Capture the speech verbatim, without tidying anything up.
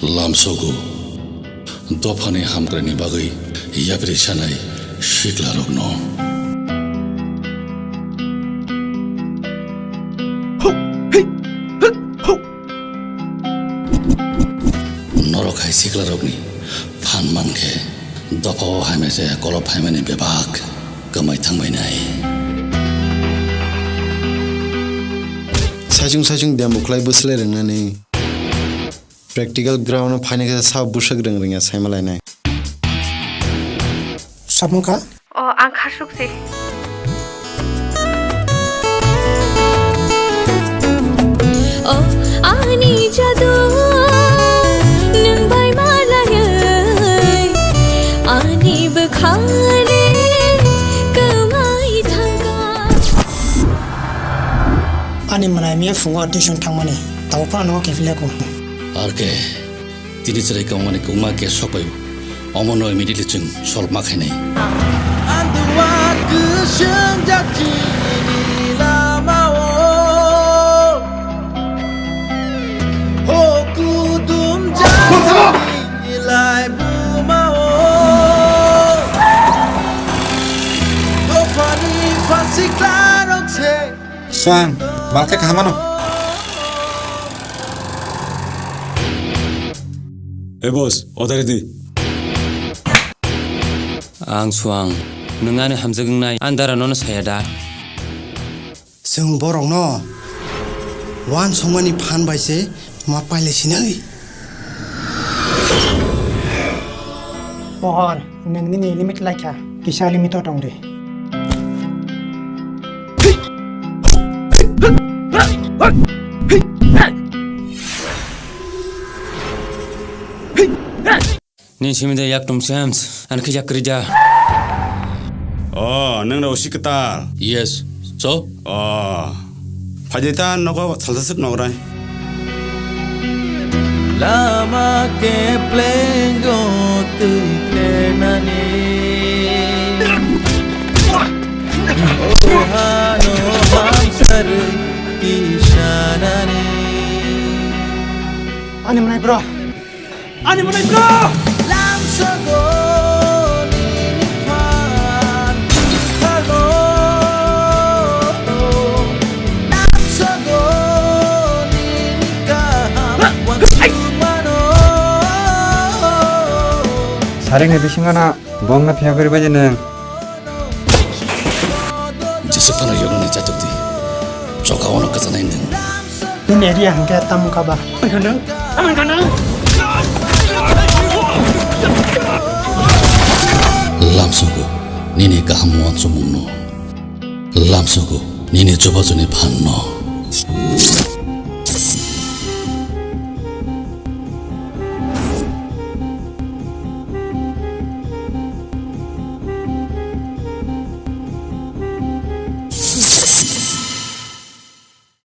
Lamsogo dophani hamkraini bagwi yapri sanai siklarokno. Norok hai siklarokni phan mankhe dophao hamya jaya kolop phaimani bebak kwmai thangbainai. Saichung saichung demo khlai bwslai rwngnani practical ground o phaina khe sa bwswk rwng rwngya saima lainai. Samung kha? O, ang khasuk se. O ani jadu, nwng bai malaiwi ani bwkhani kwmai thangkha. Ani mwnai miya phungo tuition thangmani, tabuk phano nogo kephilya ko. R K, tini chwrai kwmani kwma case sokbaio. Omono immediately chwng solve ma khainai. Anduwa kwswngjak chini lamao. Ho kudum jak chini laibumao. Dophani phan siklarok se. Swang, malkhe kaham ano. Hey boss, odari di. Ang Swang, nwng ani hamjak wngnai, ang dara nono saya da? Chwng borokno uansukmani phan bai se ma pailai sinai. Pohor, nwng nini limit laikha, kisa limit o tong di. Nini simi de yak tum sems, an khe yak krija. Oh, nwng na usi kwtal. Yes, so? Oh. Phaidi ta nogo salsa suk nograi. Lama keplengo twi khenani. O hano hamsar kisanani. Ani mwnai bro. Ani mwnai bro! Lamsogo nini phan thargo. Lamsogo nini kaham wansukmano. Saringni bisingo no bongno phiya gori bai nang. Jesa phano yoknani chatuk di. Choka ono kasanai nang. Nini area hwnkhe tamo kha ba? Amang khanang? Amang khanang? Lamsogo nini kaham uansukmungno. Lamsogo nini chubachuni phanno.